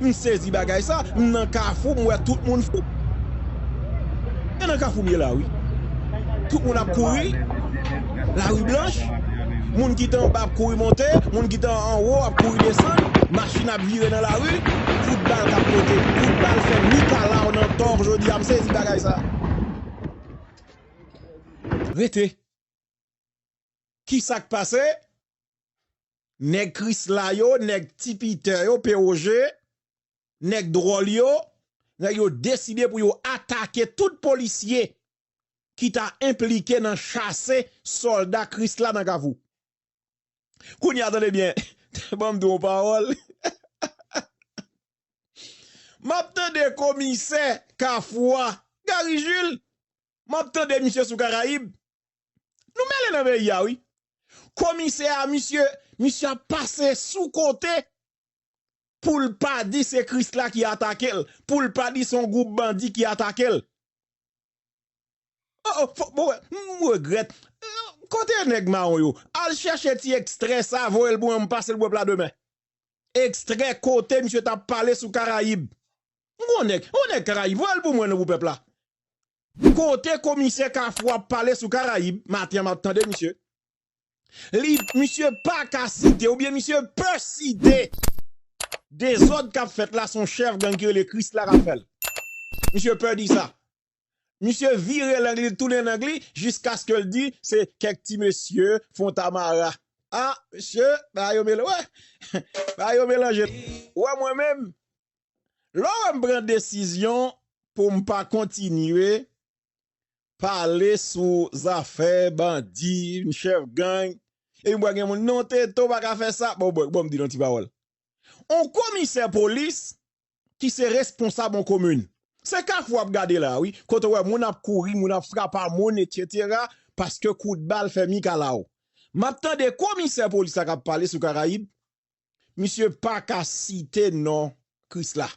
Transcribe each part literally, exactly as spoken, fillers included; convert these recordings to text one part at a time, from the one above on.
M sezi bagay sa, m nan Kafou, m wè tout moun fou. E nan Kafou m ye la, wi. Tout moun ap kouri, lari blanch, moun ki te anba ap kouri monte, moun ki te anwo ap kouri desann, machin ap vire nan lari, kout bal k ap pote, kout bal fè mikalaw nan Tòv jodi a, m sezi bagay sa. Rete. Kisa k pase? Nèg Krisla yo, nèg Ti Pitè yo, P O J, nèg dwòl yo, nèg yo deside pou yo atake tout polisye ki ta enplike nan chase sòlda Krisla nan Kafou. Kounye a, tande byen, ban m di w yon pawòl. M ap tande komisè Kafou a, Gary Jules, m ap tande misye sou Karayib. Nou mele nan peyi a, wi. Komisè a, misye, misye ap pase sou kote pou l pa di se Krisla ki atake l, pou l pa di se yon gwoup bandi ki atake l. Oh, oh, fò, bon, m regrèt. Kote nèg mawon yo? Al chèche ti ekstrè sa, voye l pou mwen, m pase l pou pèp la demen. Ekstrè kote misye t ap pale sou Karayib. M gon nèg, yon nèg Karayib, voye l pou mwen non pou pèp la. Kote komisè Kafou ap pale sou Karayib, maten an m ap tande misye. Li, misye pa ka site, oubyen misye pè site dezòd k ap fèt la, se yon chèf gang ki rele Krisla k ap fè l. Misye pè di sa. Misye vire lang li, tounen lang li, jiskaske l di se kèk ti mesye Fontamara. A, mesye, bagay yo melanje. Bagay yo melanje. Ou wè mwen menm, lè w wè m pran desizyon pou m pa kontinye pale sou zafè bandi, chèf gang, epi m wè gen moun, "Non, Teto pa ka fè sa." Bon, bon, bon, m di l yon ti pawòl. On komisè polis ki se responsab on komin. Se Kafou w ap gade la, wi. Kote w wè moun ap kouri, moun ap frape a moun, etsetera, paske kout bal fè mikalaw. M ap tande komisè polis la k ap pale sou Karayib, misye pa ka site non Krisla.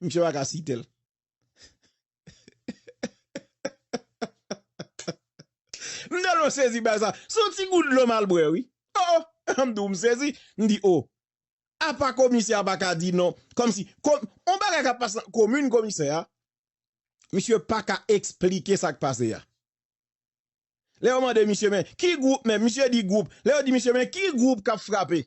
Misye pa ka site l. M tèlman sezi bay sa. Se yon ti gout dlo m al bwè, wi. Oh, oh, m di w m sezi. M di, oh. Apa komisè a pa ka di non? Kòmsi, kòm, on bagay k ap pase nan komin komisè a, misye pa ka eksplike sa k pase a. Lè yo mande misye, "Men, ki gwoup menm?" Misye di gwoup. Lè yo di misye, "Men, ki gwoup k ap frape?"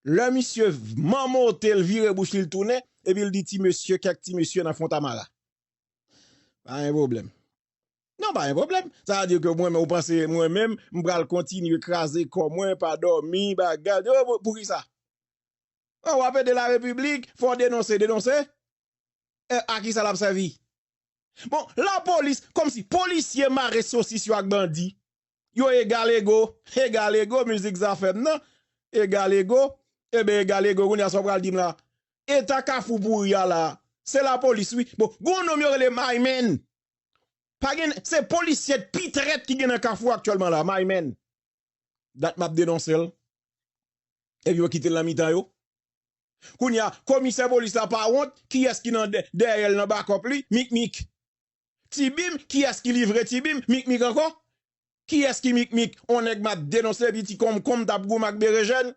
Lè misye manmote l, vire bouch li, l tounen, epi l di, "Ti mesye, kèk ti mesye nan Fontamara." Pa gen pwoblèm. Non, pa gen pwoblèm. Sa vle di ke mwen menm, ou panse mwen menm, m pral kontinye kraze kò mwen, pa dòmi, bagay. Oh, pou, poukisa? Oh, w ap ede larepiblik, fò w denonse, denonse. E, a ki sa l ap sèvi? Bon, lapolis, kòmsi polisye mare sosis yo ak bandi. Yo egal ego, egal ego, mizik Zafèm nan, egal ego, eben, egal ego, kounye a sa w pral di m la? Eta Kafou pouri a la, se lapolis, wi. Bon, gon nonm yo rele Maymen. Pa gen, se polisye pi trèt ki gen nan Kafou aktyèlman la, Maymen. Dat m ap denonse l. Epi yo kite l nan mitan yo. Kounye a, komisè polis la pa wont, kiyès ki nan dè-, dèyè l nan bakòp li? Mikmik. Tibim, kiyès ki livre Tibim? Mikmik ankò. Kiyès ki Mikmik? On nèg m ap denonse epi ti konkonm t ap goumen ak berejèn.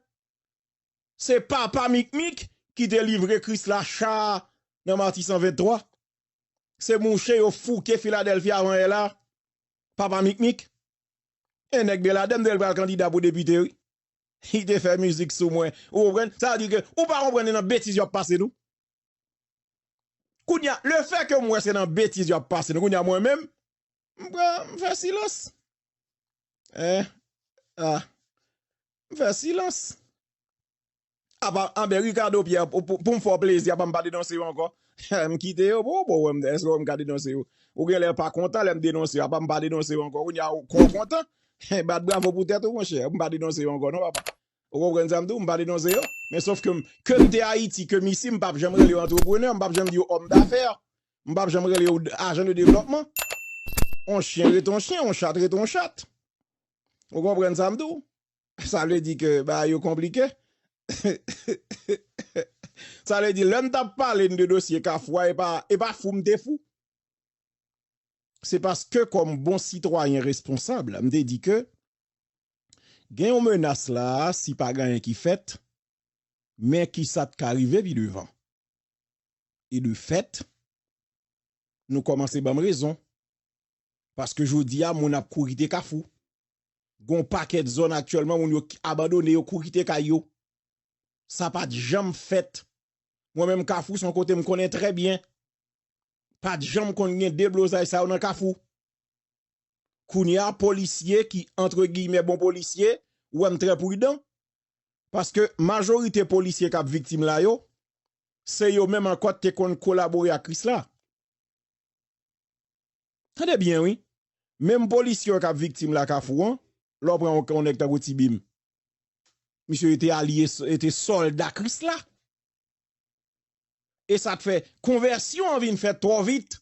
Se papa Mikmik ki te livre Krisla cha nan Matisan venntwa. Se mouche yo fouke Filadèlfi avan yè la. Papa Mikmik. E nèg Beladè m te wè l pral kandida pou depite, wi. Li te fè mizik sou mwen. Ou konprann? Sa vle di ke ou pa konprann nan betiz y ap pase nou. Kounye a, lefètke m wè se nan betiz y ap pase nou, kounye a mwen menm, m pran, m fè silans. Eh, ah, m fè silans. Apa, anben, Ricardo Pierre, pou, pou, pou m fè w plezi, apa m pa denonse yo ankò. M kite yo, bon, bon, wè m, èske wè m ka denonse yo? Ou genlè pa kontan lè m denonse yo, apa m pa denonse yo ankò? Kounye a, ou kon kontan? Bat bravo pou tèt ou, monchè, m pa denonse yo ankò, non, papa. Ou konprann sa m di w? M pa denonse yo. Men sòf ke m, ke m te Ayiti, ke m isi, m p ap janm rele yo antreprenè, m p ap janm di yo òm dafè. M p ap janm rele yo ajan de devlòpman. On chyen rete on chyen, on chat rete on chat. Ou konprann sa m di w? Sa vle di ke bagay yo konplike. Sa vle di, lè m t ap pale n de dosye Kafou a, e pa, e pa fou m te fou. Se paske kòm bon sitwayen responsab, m te di ke gen yon menas la, si pa gen anyen ki fèt, men kisa t ka rive pi devan. E de fèt, nou kòmanse ban m rezon. Paske jodi a, moun ap kouri kite Kafou. Gon pakèt zòn aktyèlman, moun yo ki abandone, yo kouri kite kay yo. Sa pa t janm fèt. Mwen menm, Kafou se yon kote m konnen trè byen. Pa t janm konn gen deblozay sa yo nan Kafou. Kounye a, polisye ki, antre giyimè, bon polisye, ou wè m trè pridan. Paske majorite polisye k ap viktim la yo, se yo menm ankò t te konn kolabore ak Krisla. Tande byen, wi. Menm polisye yo k ap viktim la Kafou an, lè w pran yon, yon nèg tankou Ti Bim, misye te alye, te sòlda Krisla. E sa k fè konvèsyon an vin fèt twò vit.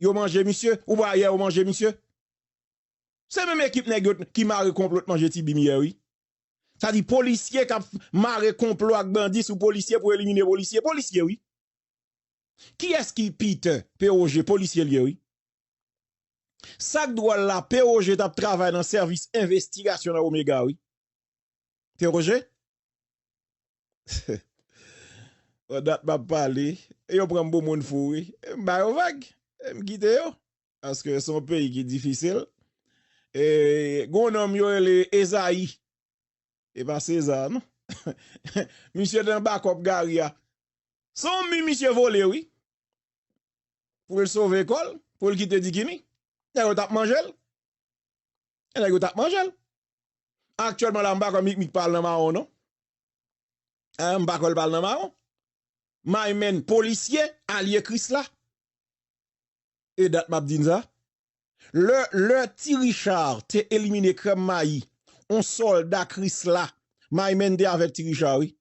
Yo manje misye, ou pa yè yo manje misye. Se menm ekip nèg yo ki mare konplo t manje Ti Bim yè, wi. Sa di polisye k ap mare konplo ak bandi sou polisye pou elimine polisye. Polisye, wi. Kiyès ki Peter? P O G, polisye l ye, wi. Sa k dwòl la, P O G t ap travay nan sèvis envestigasyon nan Omega, wi. P O G? Bon, dat m ap pale, e yo pran m pou moun fou, wi. E m ba yo vag, e m kite yo. Paske se yon peyi ki difisil. E, gon nonm yo rele Ezayi. E pa Seza, non. Misye nan bakòp Gari a. Se yon mi misye vole, wi. Pou l sove kò l, pou l kite Dikini. Nèg yo t ap manje l. E nèg yo t ap manje l. Aktyèlman la, m pa kwè Mikmik pa al nan mawon, non. Hein, m pa kwè l pa al nan mawon. Maymenn, polisye, alye Krisla. E dat m ap di n sa. Lè, lè Ti Richard te elimine Krèm Mayi, on sòlda Krisla, Maymenn te avèk Ti Richard, wi.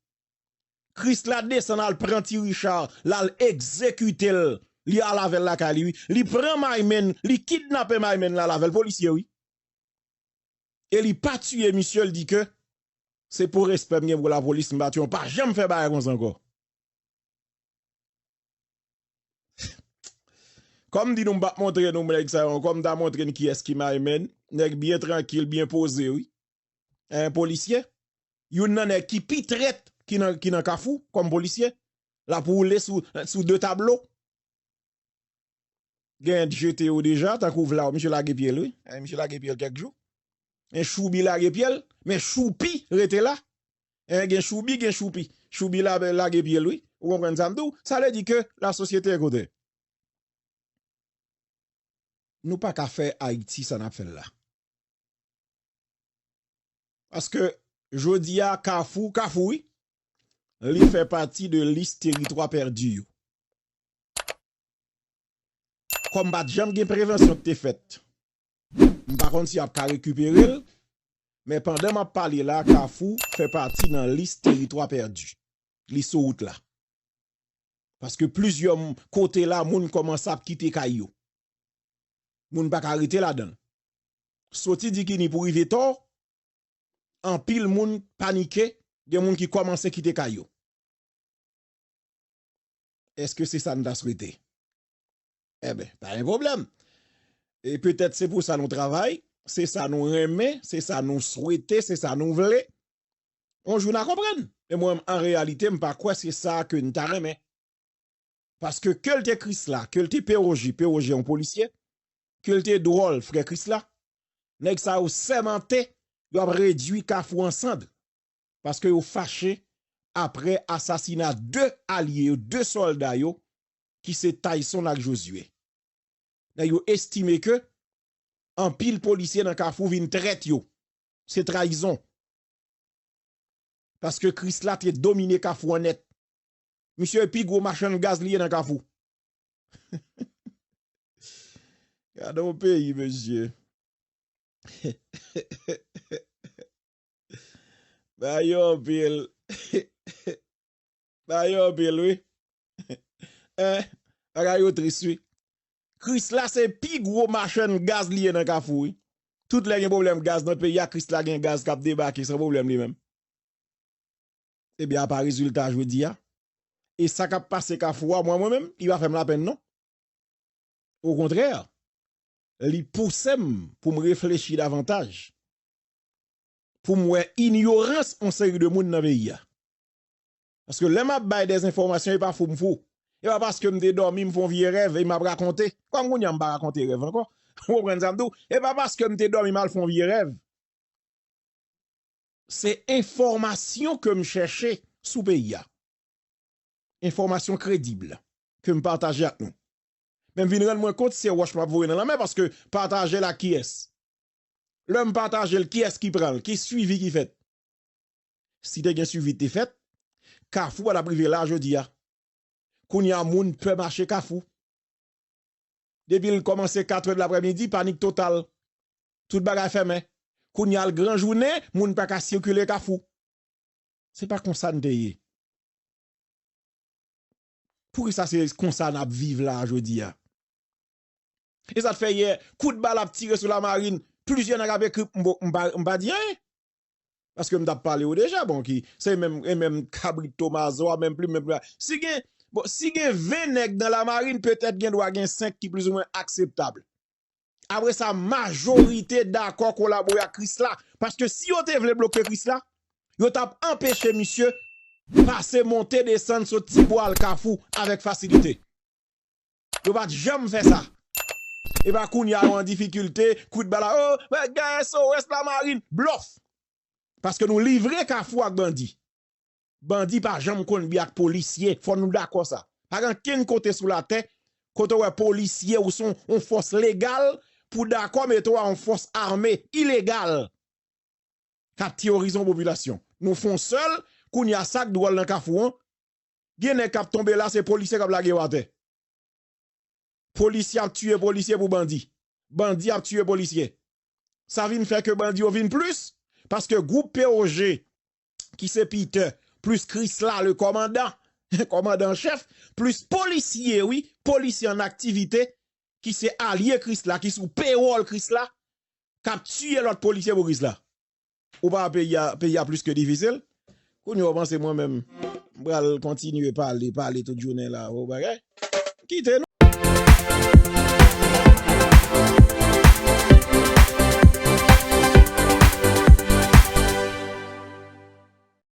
Krisla desann al pran Ti Richard, l al egzekite l. Li al avè l lakay li, wi. Li pran Maymenn, li kidnape Maymenn, l al avè l, polisye, wi. E li pa tiye misye, l di ke se pou respè m gen pou lapolis, m pa tiye w, pa janm fè bagay konsa ankò. Kòm m di nou, m p ap montre nou nèg sa yo ankò, m ta montre n kiyès ki Maymenn. Nèg byen trankil, byen poze, wi. En polisye. Youn nan nèg ki pi trèt ki nan, ki nan Kafou, kòm polisye. L ap woule sou, sou de tablo. Gen G T O deja, tankou Vla, misye lage pye l, wi. En, misye lage pye l kèk jou. En Choubi lage pye l, men Choupi rete la. En, gen Choubi, gen Choupi. Choubi la, lage pye l, wi. Ou konprann sa m di w? Sa vle di ke lasosyete e kote. Nou pa ka fè Ayiti sa n ap fè l la. Paske jodi a, Kafou, Kafou, wi, li fè pati de lis teritwa pèdi yo. Kòm pa t janm gen prevansyon ki te fèt, m pa konn si y ap ka rekipere l, men pandan m ap pale la, Kafou fè pati nan lis teritwa pèdi. Li sou wout la. Paske plizyè m-, kote la, moun kòmanse ap kite kay yo. Moun pa ka rete ladan l. Soti Dikini pou rive Tò, anpil moun panike, gen moun ki kòmanse kite kay yo. Èske se sa n ta swete? Enben, pa gen pwoblèm. E petèt se pou sa nou travay, se sa nou renmen, se sa nou swete, se sa nou vle. Yon jou n a konprann. E mwen, an reyalite, m pa kwè se sa ke n ta renmen. Paske ke l te Krisla, ke l te P O G, P O G yon polisye, ke l te dwòl, frè Krisla, nèg sa yo sèmante, y ap redui Kafou an sand. Paske yo fache apre asasina de alye yo, de sòlda yo, ki se Tayson ak Josué. Nèg yo estime ke anpil polisye nan Kafou vin trèt yo. Se trayizon. Paske Krisla te domine Kafou an nèt. Misye pi gwo machann gaz li ye nan Kafou. Gade yon peyi, mesye. Bagay yo anpil. Bagay yo anpil, wi. Eh, bagay yo tris, wi. Krisla se pi gwo machann gaz li ye nan Kafou, wi. Tout lè gen pwoblèm gaz nan peyi a, Krisla gen gaz k ap debake san pwoblèm li menm. Ebyen, apa rezilta jodi a? E sa k ap pase Kafou a, mwen, mwen menm, li pa fè m lapenn, non. Okontrè, li pouse m pou m reflechi davantaj, pou m wè inyorans yon seri de moun nan peyi a. Paske lè m ap bay dèzenfòmasyon, e pa fou m fou. E pa paske m te dòmi, m fè yon vye rèv, e m ap rakonte. Kòm kounye a m pa rakonte rèv ankò. Ou konprann sa m di w? E pa paske m te dòmi, m al fè yon vye rèv. Se enfòmasyon ke m chèche sou peyi a. Enfòmasyon kredib ke m pataje ak nou. Men m vin rann mwen kont se wòch m ap voye nan lanmè paske pataje l ak kiyès? Lè m pataje l, kiyès ki pran l? Ki swivi ki fèt? Si te gen swivi te fèt, Kafou pa t ap rive la jodi a. Kounye a, moun pè mache Kafou. Depi l kòmanse katrè de laprèmidi, panik total. Tout bagay fèmen. Kounye a, l gran jounen, moun pa ka sikile Kafou. Se pa konsa n te ye. Poukisa se konsa n ap viv la jodi a? E sa t fè yè, kout bal ap tire sou Lamarin, plizyè nèg ap ekri, m pa, m pa, m pa di anyen. Paske m t ap pale yo deja, bon, ki, se menm, e menm kabrit Tomazo a, menm plim, menm plim. Si gen, bon, si gen ven nèg nan Lamarin, petèt gen dwa gen senk ki plizoumwen akseptab. Apre sa, majorite dakò kolabore ak Krisla. Paske si yo te vle bloke Krisla, yo t ap anpeche misye pase monte desann sot Tibwa al Kafou avèk fasilite. Yo pa t janm fè sa. E pa kounye a yo an difikilte, kout bal la, oh, men gen S O S Lamarin, blòf. Paske nou livre Kafou ak bandi. Bandi pa janm konn byen ak polisye, fò nou dakò sa. Pa gen kenn kote sou latè, kote w wè polisye ou se yon, yon fòs legal pou dakò mete w a yon fòs ame ilegal k ap teworize yon popilasyon. Nou fè yon sèl, kounye a sa k dwòl nan Kafou an, gen nèg k ap tonbe la, se polisye k ap lage yo atè. Polisye ap tiye polisye pou bandi. Bandi ap tiye polisye. Sa vin fè ke bandi yo vin plis, paske gwoup P O G, ki se Peter, plis Krisla, le kòmandan, kòmandan an chèf, plis polisye, wi, polisye an aktivite, ki se alye Krisla, ki sou pewòl Krisla, k ap tiye lòt polisye pou Krisla. Ou pa wè peyi a, peyi a plis ke difisil? Kounye a w panse mwen menm, m pral kontinye pale, pale tout jounen la, ou bagay? Kite nou.